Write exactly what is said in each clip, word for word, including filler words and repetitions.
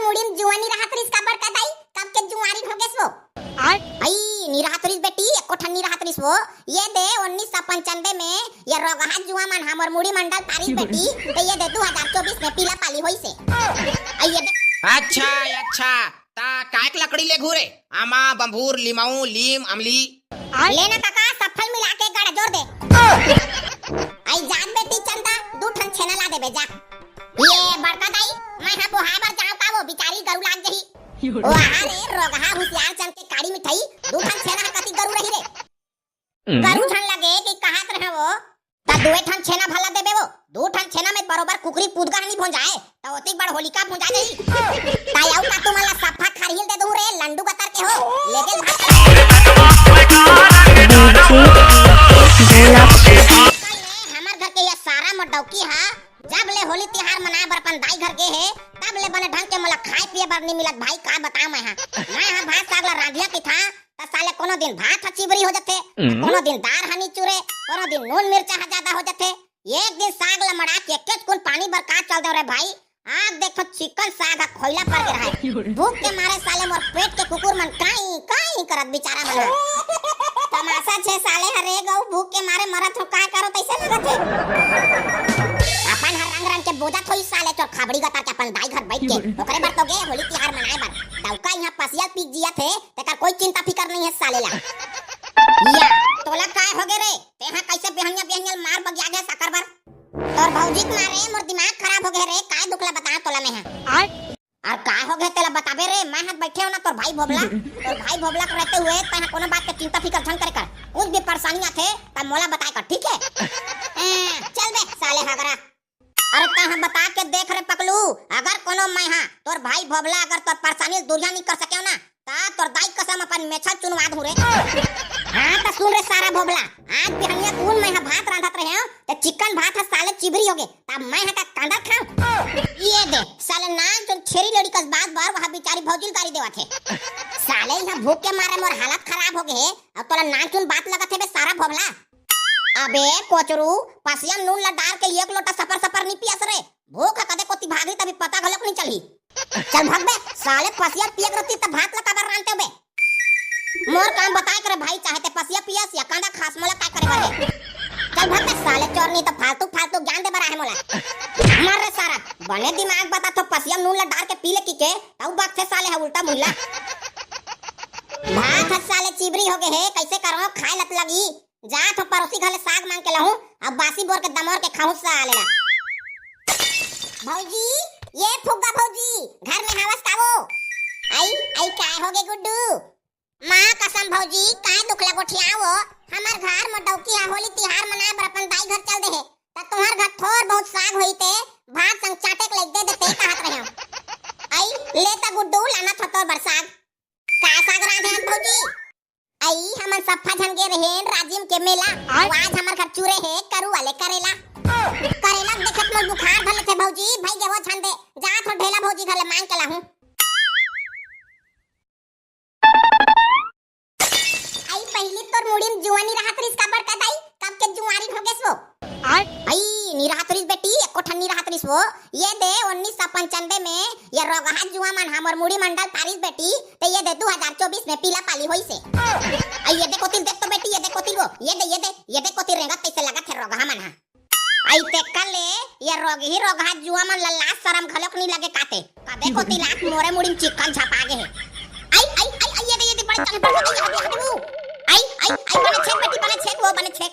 मुड़ी म जुआ नी रहत रिस का बड़का दाई, कब के जुआरी हो गेस वो। आई नी रहत रिस बेटी, एको ठन नी रहत रिस वो। ये दे उन्नीस सौ पंचानबे में ये रोगहा जुआ मन हमर मुड़ी मंडल पारिस बेटी, तो ये दे दो हज़ार चउबीस में पीला पाली होइसे। आई ये दे। अच्छा, अच्छा, ता काय के लकड़ी ले घूरे? आमा, बंभूर, लिमाऊ, लीम, अमली। ले ना काका, सब फल मिला के गाड़ा जोर दे। आई जात बेटी चंदा, दू ठन छेना ला देबे जा। ये बड़का दाई, मैं हा बोहाय बर जाओ का, वो बिचारी गरू लाग जही। ओ आहा रे, रोगहा हुसियार चंद के काड़ी मिठाई, दू ठन छेना हा कति गरू रही रे। गरू झन लगे कि कहत रहे वो, ता दुए ठन छेना भला देबे वो, दू ठन छेना में बरोबर कुकरी पूदगा हनी भोंजाए, ता ओतिक बड़ होलिका भोंजा जही। ता अउ का तुमन ला सफा खरहिल दे दूं रे, लंडू गतर के हो, ले गेल भात। डीजे भोला। कल ले हमर घर के ये सारा मोर डौकी हा जब ले होली तिहार मनाए बर अपन दाई घर गे हे, तब ले बने ढंग के मोला खाए पिए बर नी मिलत भाई, का बताऊं मैं हा। मैं हा भात साग ला रांधिया कि था, त साले कोनो दिन भात ह चिबरी हो जथे, हम्म। कोनो दिन दार ह नी चुरे, कोनो दिन नून मिर्चा ह जादा हो जथे। एक दिन साग ला मड़ा के एकेच कुन पानी बर का चल देव रे भाई, आज देखो चिकन साग ह खोइला पर गे रहय। भूख के मारे साले मोर पेट के कुकुर मन काई काई करत बिचारा मन ह। तमाशा छे साले, हरे गऊ भूख के मारे मरत हो, का करो तैसे लगत हे। अपन हर रंग रंग के बोजत होई साले चोर खबड़ी गतर के अपन दाई घर बैठ के। ओकरे बर तो गे होली तिहार मनाए बर। डौका इहाँ पसियल पीक जियत हे, तेकर कोई चिंता फिकर नहीं है साले ला। या, तोला काय हो गे रे? तेहा कैसे बिहनिया बिहनिया मार बगिया गे सकर बर? तोर भौजी के मारे मोर दिमाग खराब हो गे रे, काय दुख ला बताओ तोला मैं हा। आय? और का हो गे तेला बताबे रे, मैं हा बैठे हो ना तोर भाई भोबला, तोर भाई भोबला के रहते हुए तैं हा कोनो बात के चिंता फिकर झन करे कर, कुछ भी परेशानी आथे त मोला बताए कर, ठीक है? ए, चल बे साले हगरा। अरे तैं हा बता के देख रे पकलू, अगर कोनो मैं हा तोर भाई भोबला अगर तोर परेशानी ल दूरिहा नहीं कर सके ना, ता तोर दाई कसम अपन मेछा चुनवा दूं रे। हाँ त सुन रे सारा भोबला, आज बिहनिया कुन मैं हा भात रांधत रहे हो, त चिकन भात हा साले चिबरी हो गे, तब मैं हा का कांदा खाऊं? ये दे, साले नान चुन छेरी लेड़ी कस बात बार वहाँ बिचारी भौजी ल गारी देवत हे। साले यहाँ भूख के मारे मोर हालत खराब हो गे हे, अब तोला नान चुन बात लगत हे बे सारा भोबला। अबे कोचरू, पसिया नून ला डार के एक लोटा सपर सपर नी पियस रे। भूख ह कदे कोती भागही तभी पता घलोक नी चलही। चल भाग बे, साले पसिया पियक रहती त भात ला काबर रांधते बे? मोर काम बताए करे भाई, चाहे ते पसिया पियस या कांदा खास, मोला काय करे बर हे? चल भाग बे साले चोरनी, तो फालतू फालतू ज्ञान दे बर आहे मोला। मर रे सारा, बने दिमाग बता तो पसिया नून ला डार के पी ले की के, तऊ बात थे साले ह उल्टा मुल्ला। भात ह साले चिबरी हो गे हे, कैसे करो खाए लत लगी। जात हो पड़ोसी घर ले साग मांग के लाहूं, अब बासी बोर के दमोर के खाहूं साले ला। भौजी, ये फुग्गा भौजी, घर में हवस का वो? आई, आई काय हो गे गुड्डू? माँ कसम भौजी, काय दुख ला गोठियाओ? हमर घर मोर डौकी हा होली तिहार मनाए बर अपन दाई घर चल दे हे। त तुम्हर घर थोर बहुत साग होई ते भात संग चाटे के लइक दे देते कहत रहे। आई, ले त गुड्डू लाना थो तोर बर साग। का साग रांधे हन भौजी? आई, हमन सफ्फा झन गे रहेन राजिम के मेला। आय। आज हमर घर चुरे हे करू वाले करेला। करेला देखत मोर बुखार धर लेथे भौजी, भाई गेवो झन दे, जा थो ढेला भौजी घर ले मांग के लाहूं। आई, पहिली तोर मुड़ी म जुआनी रहत रिस का बड़का दाई, कब के जुआरी हो गेस वो। आय। आई, नी रहत रिस बेटी, एको ठन नी रहत रिस वो। ये दे उन्नीस सौ पंचानबे में ये रोगहा जुआ मन हमर मुड़ी मंडल पारिस बेटी, ते ये दे दू हज़ार चउबीस में पीला पाली होइसे। आई, ये दे कोतिल देख तो बेटी, ये दे कोतिल वो, ये दे, ये दे, ये दे कोतिल रेंगत तइसे लगत हे रोगहा मन हा। आई ते कल ले ये रोगही रोगहा जुआ मन ला लाज सरम घलोक नी लगे काते। कदे कोतिल आत मोरे मुड़ी म चिक्कन झपा गे हे। आई, आई, आई, आई, ये दे, ये दे, बड़े चल, बड़े चल, ये दे, ये दे, वो। आई, आई, आई, बने छेक बेटी, बने छेक वो, बने छेक।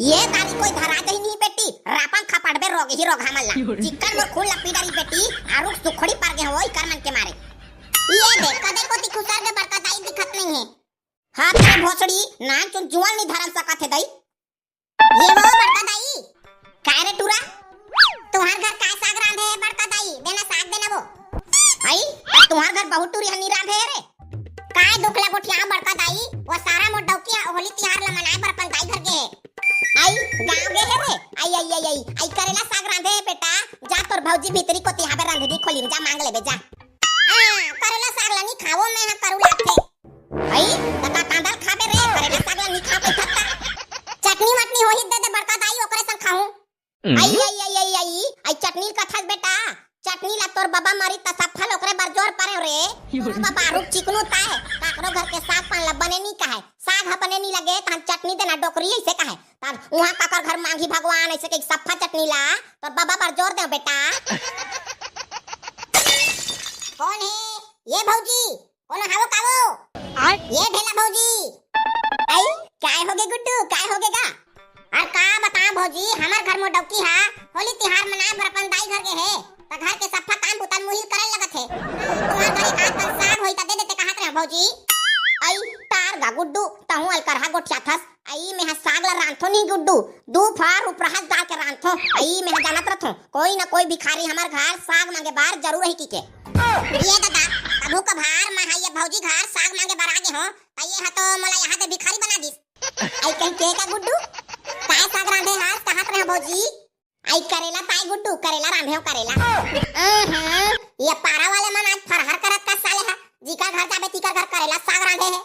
ये दारी कोई धरा दे नहीं बेटी, रापन खपड़बे रोगही रोगहा मन ला। चिक्कन मोर खून ला पी डरी बेटी, आरुक सुखड़ी पर गे हो इकर मन के मारे। ये दे, कदे कोती खुसर के बड़का दाई दिखत नहीं हे। हाथ रे भोसड़ी, नान चुन जुआल नहीं धरन सकत हे दाई। ये वो बड़का दाई। काय रे टूरा? तुहार घर काय साग रांधे हे बड़का दाई? देना साग देना वो। आई, त तुहार घर बहुत टूरी हनी रांधे हे रे। काय दुख ला गोठिया बड़का दाई? वो सारा मोर डौकी हा होली तिहार ला मनाए बर अपन दाई घर गे हे। आई, गाँव गे हे रे। आई, आई, आई, आई, आई, करेला साग रांधे हे बेटा। जा तोर भौजी भीतरी कोती हाबे रांधे दी खोली में, जा मांग लेबे, जा। आ, करेला साग ला नी खावो मैं हा, करू लागथे। आई, त का कांदा ल खाबे रे, करेला साग ला नी खा पाई थत्ता। चटनी वटनी होही दे दे बड़का दाई, ओकरे संग खाहूं। हम्म। आई, आई, आई, आई, आई, आई चटनी ल कथस बेटा, चट चटनी ला तोर बबा मरी त सफल ओकरे बर जोर परे रे। तोर बबा रुक चिकनू ताय, काकरो घर के साग पान ला बने नी कहे, साग ह बने नी लगे तहन चटनी देना डोकरी ऐसे कहे। तब उहाँ काकर घर मांगी भगवान ऐसे कही सफा चटनी ला तोर बबा बर जोर दे बेटा। कौन है ये भौजी? कोनो हावो कावो? आय? ये भेला भौजी। आई, काय होगे गुड्डू, काय होगे गा? अरे का बताओ भौजी, हमर घर मोर डौकी हा होली तिहार मनाए बर अपन दाई घर गे हे, त घर के सफा काम बुता ल मुहिल करे लगत हे। तुम्हार घर एक आध कन साग होई त दे देते कहत रहे भौजी। आई, तार गा गुड्डू, तहूँ अलकरहा गोठियाथस। आई, मेहा साग ला रांधथो नहीं गुड्डू, दू फार उपराहा डाल के रांधथो। आई, मेहा जानत रथो, कोई ना कोई भिखारी हमर घर साग मांगे बर जरूर ही की के। ये दादा, कभू कभार मैं हा ये भौजी घर साग मांगे बर आगे हो, त ये हा तो मोला यहाँ दे भिखारी बना दिस। आई कहीं के का गुड्डू? काय साग रांधे हास, कहाँ पर है भौजी? आई करेला पाए गुड्डू, करेला रांधे हो करेला। अहं, ये पारा वाले मन आज फरहर करत का साले हा, जिकर घर जाबे तिकर घर करेला साग रांधे हे।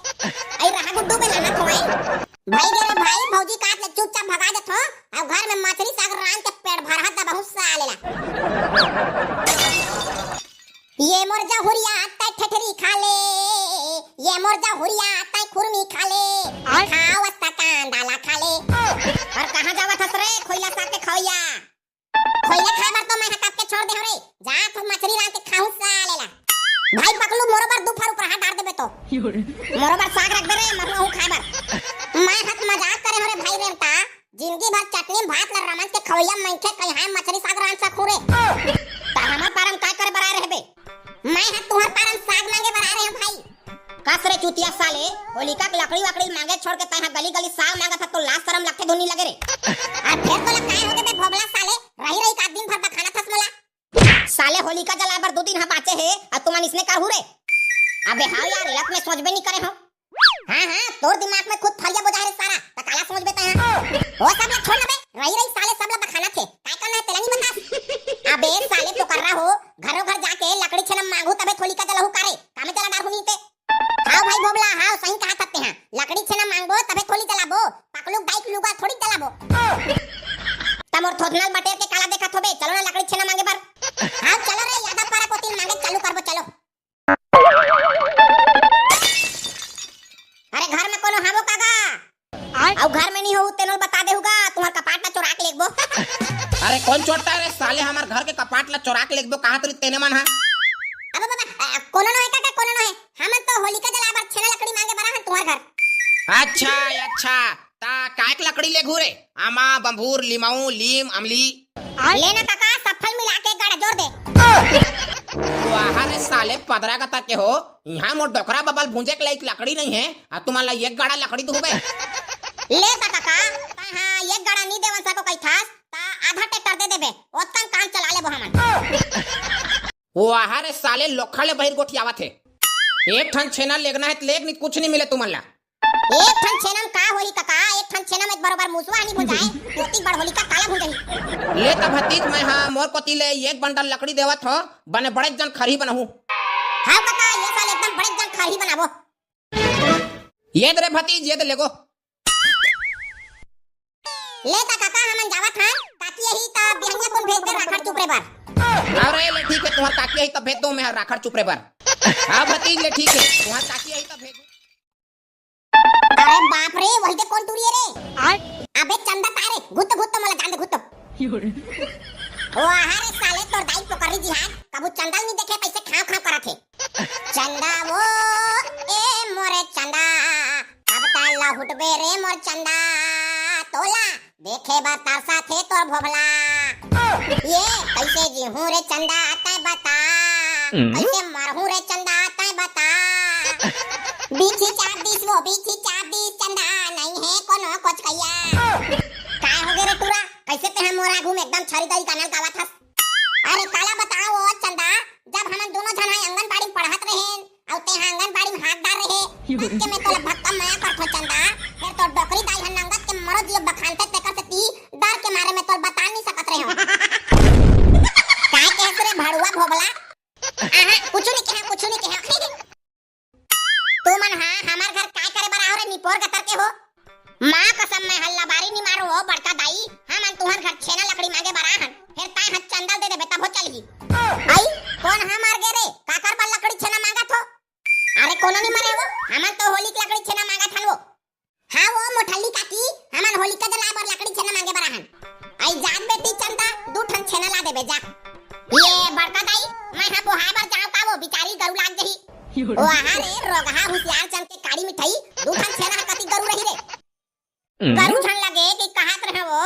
आई रहा गुड्डू बे लाना थोए। भाई गे रे भाई, भौजी काट ले चुपचाप भगा देथो, अब घर में मछली साग रांध के पेट भरहा दबहू साले ला। ये मोर जहुरिया तै ठेठरी खा ले, ये मोर जहुरिया तै खुरमी खा ले, आय। खावत का कांदा ला खा ले। और कहाँ जावत हस रे खोइला साग के खवैया? खोइला खाए बर तो मैं हा कब के छोड़ दे हो रे, जा तो मछली रांध के खाहू साले ला। भाई पकलू मोरो बर दू फार उपराहा डार देबे तो। मोरो बर साग रख दे रे, मरना हूँ खाए बर। मैं हा तो मजाक करे हो रे भाई रेमता, जिंदगी भर चटनी भात ला रमन के खवैया मनखे कहीं मछली साग रांध सकहू रे। त हमर पारम काय करे बर आए रहबे? मैं हा तुहर पारम साग मांगे बर आए रहे भाई। कस रे चुतिया साले, होलिका के लकड़ी वकड़ी मांगे छोड़ के तैं हा गली गली साग मांगत हस तो लाज शरम लगथे धुन नी लगे रे। आ फेर तोला काय होगे बे भोबला साले, रही रही का दिन भर बखाना थस मोला। साले होलिका जलाए बर दू दिन हा बाचे हे, अउ तुमन इसने करहू रे। अबे हाँ यार, लत में सोचबे नी करे हो। हाँ, हाँ, तोर दिमाग में खुद फरिया बोझा रे सारा, त काला सोचबे तैं हा। ओ सब ला छोड़ ना बे, रही रही साले सब ला बखाना थे, काय करना हे तेला नी बतास। अबे साले पोकर्रा हो, घरों घर जाके लकड़ी छेना मांगहू तभे होलिका जलाहू का रे, कामे जला डारहू नी ते। हाँ भाई भोबला, हाँ सही कहा थस तैं हा, लकड़ी छेना मांगबो तभे होली जलाबो, पकलू दाई के लुगा थोड़ी जलाबो। त मोर थोथना ल बटेर के काला देखत होबे, चलो ना लकड़ी छेना मांगे बर। हाँ चलो रे, यादव पारा कोती मांगे चालू करबो, चलो। अरे घर में कोनो हावो का गा? आय? अउ घर में नी हो तेनो बता देहू गा, तुम्हर कपाट ला चोरा के लेगबो। अरे कोन चोरता रे साले, हमर घर के कपाट ला चोरा के लेगबो, कहाँ तरी तेने मन हा? अबे बाबा, अ, कोनो नो हे का, का कोनो नो हे? हमन तो होलिका जलाए बर छेना लकड़ी मांगे बर आहन तुम्हर घर। अच्छा, अच्छा, ता काय के लकड़ी लेगहू रे? आमा, बंभूर, लिमाऊ, लीम, अमली? ले ना काका, सब फल मिला के गाड़ा जोर दे। वाह रे साले पदरा गतर के हो, इहाँ मोर डोकरा बबल भूंजे के लाइक लकड़ी नहीं है, आ तुमन ला एक गाड़ा लकड़ी दूहूँ बे। ले त काका, तैं हा एक गाड़ा नी देवन सको कहिथस, त आधा ट्रैक्टर दे देबे, ओतकन काम चला लेबो हमन। वाह रे साले लोखा ले बहिर गोठियावत हे। एक ठन छेना लेगना हे त लेग, नी कुछ नी मिले तुमन ला। एक ठन छेना म का होही कका, एक ठन छेना म त बरोबर मुसवा नी भुंजाय, ओती बड़ होलिका काला भुंजाही। ले त भतीज, मैं हा मोर कोती ले एक बंडल लकड़ी देवत हो, बने बड़े जन खरही बनाहू। हाँ कका, ये साल एकदम बड़े जन खरही बनाबो। ये दे रे भतीज, ये दे लेगो। ले त कका, हमन जावत हन, काकी यही त बिहनिया कोन भेज दे राखड़ चुपरे बर। अरे ले ठीक है, तुम्हार काकी यही त भेज दो, मैं राखड़ चुपरे बर। हाँ भतीज, ले ठीक है, तुम्हार काकी यही त भेज दो। अरे बाप रे, वही दे कोन टूरी है रे? आय? अबे चंदा तारे, घुत्त घुत्त मला जान दे घुत्त। वाह रे साले, तोर दाई पोकरी जिहाद, कभू चंदा ल नी देखे, कैसे खाव खाव करत हे। चंदा वो, ए मोरे चंदा, कब तक लहुटबे रे मोर चंदा, तोला देखे बर तरसा थे तोर भोभला। ये कैसे जीहूं रे चंदा तै बता, हम्म? कैसे मरहूं रे चंदा तै बता। बीछी चाप दिस वो, बीछी चाप दिस चंदा, नहीं है कोनो कोचकैया। काय होगे रे टूरा, कैसे तेहा मोर आगू में एकदम छरी दरी गाना गावत हस? अरे काला बताओ ओ चंदा, जब हमन दोनों झन हा आंगनबाड़ी में पढ़त रहेन, अउ तेहा आंगनबाड़ी में हाथ डार रहे, तब के मैं तोला भक्कम मया करथो चंदा, फेर तोर डोकरी दाई ह नंगत के मरो जियो बखानते तेकर सेती डर के मारे मैं तोला बता नहीं सकत रहे हो। काय कहत रे भड़ुआ भोबला? आहा, कुछु नहीं कहे, कुछु नहीं कहे। तुमन हा हमर घर काय करे बर आहो रे निपोर गतर के हो? माँ कसम मैं हल्ला बारी नी मारो हो बड़का दाई, हमन तुहर घर छेना लकड़ी मांगे बर आहन, फेर ताय ह चंदा ल दे देबे तभो चलही। आई, ओ आहा रे, रोगहा हुसियार चंद के काड़ी मिठाई, दू ठन छेना ह कति गरू रही रे। गरू झन लगे कि कहत रहे वो,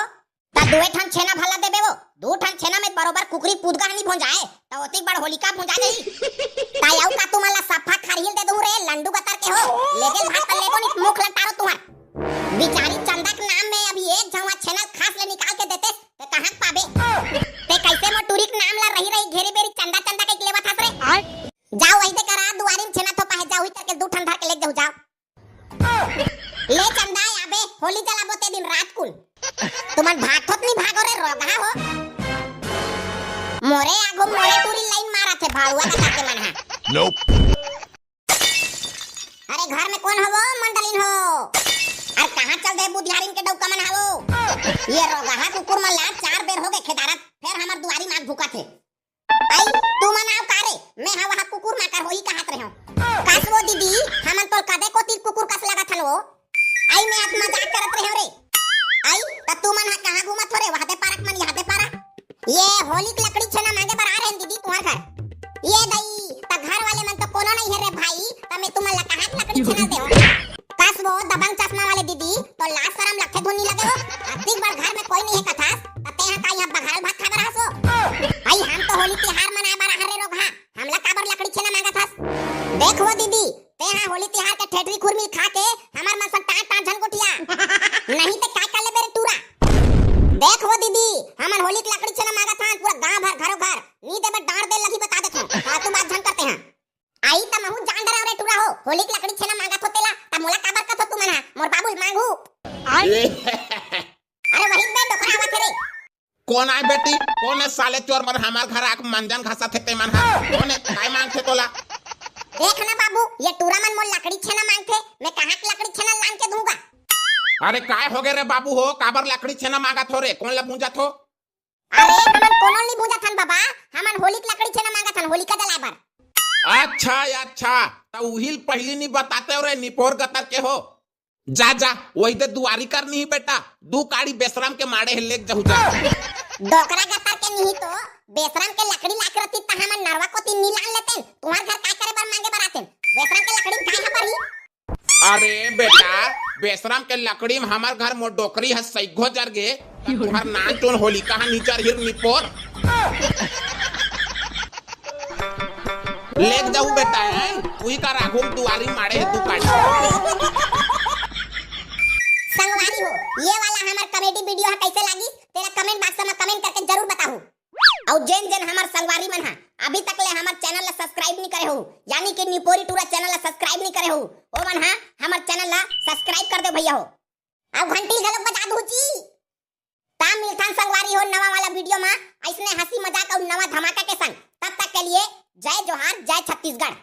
त दुए ठन छेना भला देबे वो। दू ठन छेना में बरोबर कुकरी पूदगा ह नी भोंजाए, त ओतिक बड़ होलिका भोंजा जाही। त अउ का तुमन ला सफा खरहिल दे दूं रे, लंडू गतर के हो। लेगेल भात त लेगो नी, मुख लटारो तुमन। बिचारी चंदा के नाम में अभी एक झन छेना खास ले निकाल के देते, ते कहाँ पाबे? ते कैसे मोर टूरी के नाम ला रही रही घेरी बेरी चंदा चंदा कहिके लेवत हस रे? आय। जा वही दे करा, दुआरी में छेना थोपा हे, जा वही करके दू ठन धर के ले जाहू, जाव। ले चंदा, आबे, होली जलाबो ते दिन रात कुन। तुमन भागथो त नी भागो रे, रोगहा हो। मोरे आगू मोरे टूरी लाइन मारत हे भाड़ुआ का करके मन हा। Nope। अरे घर में कोन हो वो मंडलिन हो? अरे कहाँ चल दे बुधियारिन के डौका मन हा वो? ये रोगहा कुकुर मन ला चार बेर हो गए खेदारत, फेर हमर दुआरी माग भूकत हे। आई, तुमन आव का रे? मैं हा वहाँ कुकुर माकर होही कहत रहे हो। कस वो दीदी, हमन तोर कदे कोती कुकुर कस लगत हन वो? आई, मैं आज मजाक करत रहे हो रे। आई, त तुमन हा कहाँ घूमत हो रे? वहाँ दे पारक मन, यहाँ दे पारा। ये होली के लकड़ी छेना मांगे बर आ रहे हैं दीदी तुम्हार घर। ये दई, त घर वाले मन तो कोनो नहीं है रे भाई, त मैं तुमन ला कहाँ के लकड़ी छेना दे? कस वो दबंग चश्मा वाले दीदी, तो लाज शरम लगथे धुन नी लगे हो? अतिक बड़ घर में कोई नहीं है कथास, त तेहा का यहाँ बघाल भात खाबर हसो? आई हम तो होली तिहार मनाए बर आए हन रे रोगहा, हमला काबर लकड़ी छेना मांगत हस? देख वो दीदी, तेहा होली तिहार के ठेठरी खुरमी खा के हमर मन सन टांट टांट झन गोठिया। नहीं ते काय कर ले बेरे टूरा? देख वो दीदी, हमन होली के लकड़ी छेना मांगत हन, पूरा गांव भर घरो घर, नी देबे डांड़ दे लगी बता देथन। फालतू बात झन करते हैं। आई त महू जान डराव रे टूरा हो, होली के लकड़ी छेना मांगत हो तेला, त मोला काबर कथो तुमन हा, मोर बाबू ल मांगू। अरे वही बे डोकरा आवत हे रे। कोन आय बेटी? कोन ए साले चोर मन हमर घर आके मंजन घसत हे ते मन हा? कोन ए? काय मांगथे तोला? देख ना बाबू, ये टूरा मन मोर लकड़ी छेना मांगथे, मैं कहाँ के लकड़ी छेना लान के दूंगा? अरे काय हो गे रे बाबू हो, काबर लकड़ी छेना मांगत हो रे? कोन ला भूंजत हो? अरे, हमन कोनो नी भूंजत हन बाबा, हमन होली के लकड़ी छेना मांगत हन, होलिका जलाए बर। अच्छा, अच्छा, त उहिल पहिली नी बताते हो रे, निपोर गतर के हो। जा, जा, वही दे दुआरी कर नहीं बेटा, दू काड़ी बेसरम के माड़े हे, लेग जहू जा। डोकरा गतर के नहीं तो, बेसरम के लकड़ी लाके रती त हमन नरवा कोती नी लान लेतेन, तुम्हार घर काय करे बर मांगे बर आतेन? बेसरम के लकड़ी काय ह बरही? अरे बेटा, बेसरम के लकड़ी में हमर घर मोर डोकरी ह सैघो जर गे, त तुहर नान चोन होलिका ह निचर हिर निपोर। लेग जाऊ बेटा, हैं? उही का राघुम दुआरी माड़े हे दू काड़ी। संगवारी हो, ये वाला हमर comedy video ह कैसे लागिस, तेला comment box में comment करके जरूर बताहू। अउ जेन जेन हमर संगवारी मन हा अभी तक ले हमर channel ला subscribe नहीं करे हो, यानी कि निपोरी टूरा channel ला subscribe नहीं करे हो, ओ मन हा हमर channel ला subscribe कर दे भैया हो, अउ घंटी घलो बजा दू जी। ता मिलथन संगवारी हो नवा वाला video मा, ऐसने हंसी मजाक अउ नवा धमाका के संग। तब तक के लिए जय जोहार, जय छत्तीसगढ़।